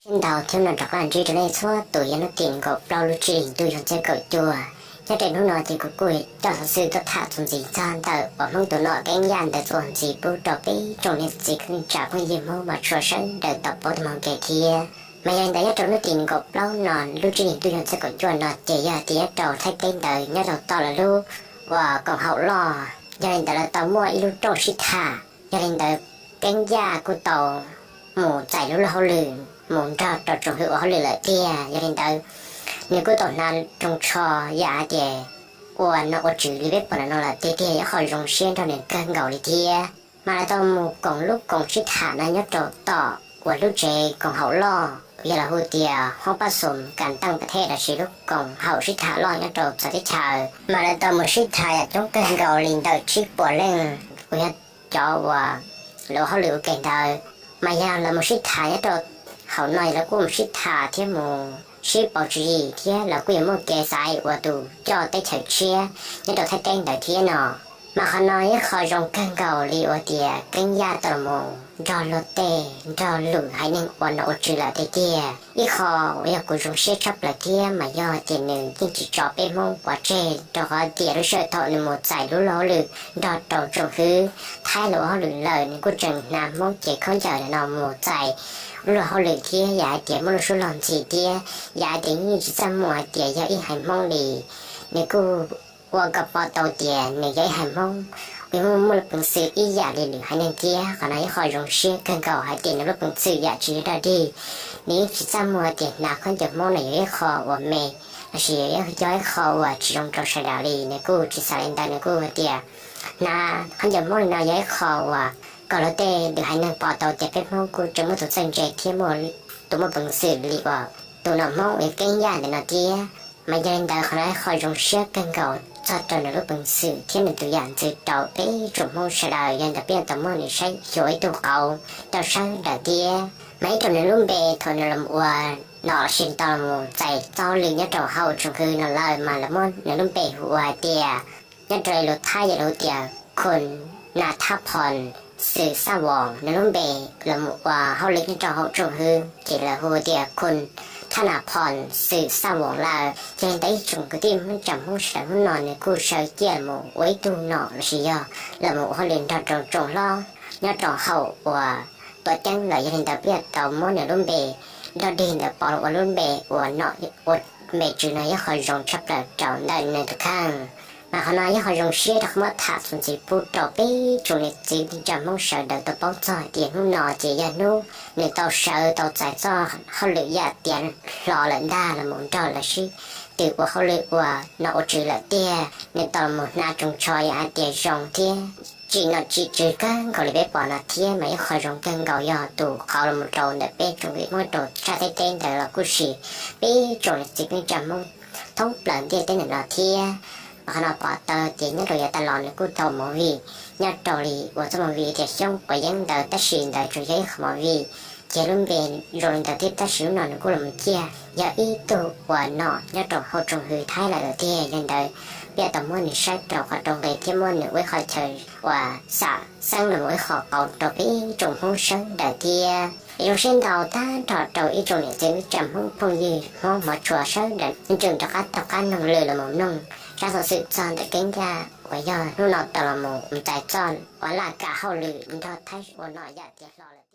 Sib ntaus thiab no rov qab ntsib rau nej txhua tus yog hnub tim nees nkaum plaub lub tsib hlis ntuj xyoo txhiab kaum cuaj. Nyob rau hnub no ces kuv kuj coj xov xwm tuaj tham txuas ntxiv txog ntawm uas Hmoob tus nom Keeb Yaj ntawd txuas ntxiv pub rau peb tsoom niam txiv kwv tij neej tsa phooj ywg Hmoob mas tshua sawv daws tau paub tau mloog ke thiab. Mas yog li ntawd nyob rau hnub tim nees nkaum plaub no lub tsib hlis ntuj xyoo txhiab kaum cuaj no ces yog tias nyob rau Thaib teb ntawd nyob rau tom lawv lub uas koom haum loj, yog li ntawd lawv tau muaj ib lub rooj sib tham. Yog li ntawd Keeb Yaj kuj tau mus txais lub luag hauj lwm mus nrog rau tsoom hwv ua hauj lwm lawm tiag. Yog li ntawd nws kuj tau hnav rooj tsho yam hais tias ua nom ua tswv li peb pom ntawm no lawm tiag tiag, yog qhov zoo siab nrog nws kawg nkaus li thiab. Mas lawv tau mus koom lub koom sib tham no nyob rau tom uas lub tsev koom haum loj uas yog lawv hu tias hoob pab xoom kas teej pas thej los sis lub koom haum sib tham loj nyob rau txawv teb chaws. Mas lawv tau mus sib tham yam coob kawg nkaus li ntawm tsib puas leej uas yog cov uas lawv ua hauj lwm ua ke ntawd. Mas yog lawv mus sib tham nyob rau hauv no lawv kuj mus sib tham thiab mus sib pauv tswv yim thiab lawv kuj yuav muaj kev xaiv ua tus coj teb chaws tshiab nyob rau Thaib teb ntawd thiab no. Mas qhov no yog qhov zoo kawg nkaus li uas tias Keeb Yaj tau los mus nrog luag tej nrog lwm haiv neeg ua nom ua tswv lawm tiag tiag. Ib qho uas yog kuv zoo siab tshaj plaws thiab mas yog tias nws yeej tsis tso peb Hmoob pov tseg, rau qhov tias lub sij hawm thaum nws mus txais lub luag hauj lwm nrog rau tsoom hwv Thaib lawv ua hauj lwm lawm nws kuj tseem hnav Hmoob cev khaub ncaws no mus txais lub luag hauj lwm thiab yam hais tias muaj lub suab log ntxhi thiab yam hais tias yeej tsis txaj muag hais tias yog ib haiv Hmoob li. Nws kuj ua kom pom tau tias nws yog ib haiv Hmoob uas muaj lub peev xwm ib yam li lwm haiv neeg thiab. Qhov no yog qhov zoo siab kawg nkaus hais tias nws lub peev xwm yam tsis dog dig, nws yeej tsis txaj muag tias hnav khaub ncaws Hmoob no yog ib qho uas me los sis yog ib qho uas tsis zoo rau sawv daws li. Nws kuj tsis xav li ntawd, nws kuj hais tias hnav khaub ncaws Hmoob li no yog ib qho uas kom luag tej lwm haiv neeg pom tau tias peb Hmoob kuj tseem muaj tus txawj ntse thiab muaj tus muaj peev xwm li uas tus nom Hmoob uas yog Keeb Yaj ntawm no thiab. Mas yog li ntawd qhov no yog qhov zoo siab kawg nkaus txog rau nws lub peev xwm thiab nws tus yam ntxwv rau peb tsoom Hmoob sawv daws. Yog li ntawd peb yuav tau muab nws saib xyuas ib tug qauv rau sawv daws thiab. Mas ib rau nws lub npe thaum nws los ua nom los sis tau los txais txoj hauj lwm nyob rau hauv tsoom hwv no lawm mas lawv muab nws lub npe hu ua hais tias, nyob rau lus Thaib yog lus tias Khun Na Thab Phom Xwm Xaj Voos. Nws lub npe los ua hauj lwm nyob rau hauv tsoom hwv ces lawv hu tias Khun Thab Na Phom Xwm Xaj Voos lawm. Ces ntawm ib tsoom kwv tij Hmoob tsa Hmoob sawv daws hnub no nws kuj sawv ciaj los ua ib tug nom los sis yog los ua hauj lwm nrog rau tsoom hlob nyob rau hauv uas tuam ceeb lawm. Yog li ntawd peb yuav tau muab nws lub npe dog dig ntawd pov los ua lub npe uas nom ua npe tswv no yog qhov zoo tshaj plaws rau ntawm nws tus kheej. Mas qhov no yog qhov zoo siab rau qhov muab tham txuas ntxiv pub rau peb tsoom niam txiv kwv tij neej tsa Hmoob sawv daws tau paub txog hais tias hnub no ces yog hnub nws tau sawv tau txais txoj hauj lwm yam tiav hlo lawm ntag los mus nrog lawv sib tw ua hauj lwm ua nom ua tswv lawm tiag. Nws tau los mus hnav rooj tsho yam hais tias zoo thiab tsim nom tsim tswv kawg nkaus li peb pom no thiab. Mas yog qhov zoo kawg nkaus yog tus qauv los mus rau ntawm peb tsoom kwv tij Hmoob rau tshaj teb teb ntawd los kuj sis peb tsoom niam txiv kwv tij neej tsa Hmoob thoob plaws ntiaj teb ntawm no thiab. Mas qhov no pom tau tias nyob rau yav tas los nws kuj tau movie nyob rau li uas txoj movie tias Xyoob Quav Yeeb ntawd, tab sis ntawd tsuas yog ib qho movie, ces lub npe zoo li ntawd thiab, tab sis hnub no nws kuj los mus ciaj yog ib tug uas nom nyob rau hauv tsoom hwv Thaib lawm tiag. Yog li ntawd peb yuav tau muab nws saib rau qhov rau nqi thiab muab nws ua ib qho chaw uas xam xeeb los mus ua ib qho qauv rau peb tsoom Hmoob sawv daws thiab. Zoo siab ntau tag nrho rau ib tsoom niam txiv kwv tij neej tsa Hmoob phooj ywg Hmoob hmov tshua sawv daws tseem rov qab taug qab mloog lwm los mus mloog zaj xov xwm txog ntawm Keeb Yaj uas yog hnub no tau los mus txais txoj uas laj kam hauj lwm nrog Thaib ua nom yam tiav hlo lawm.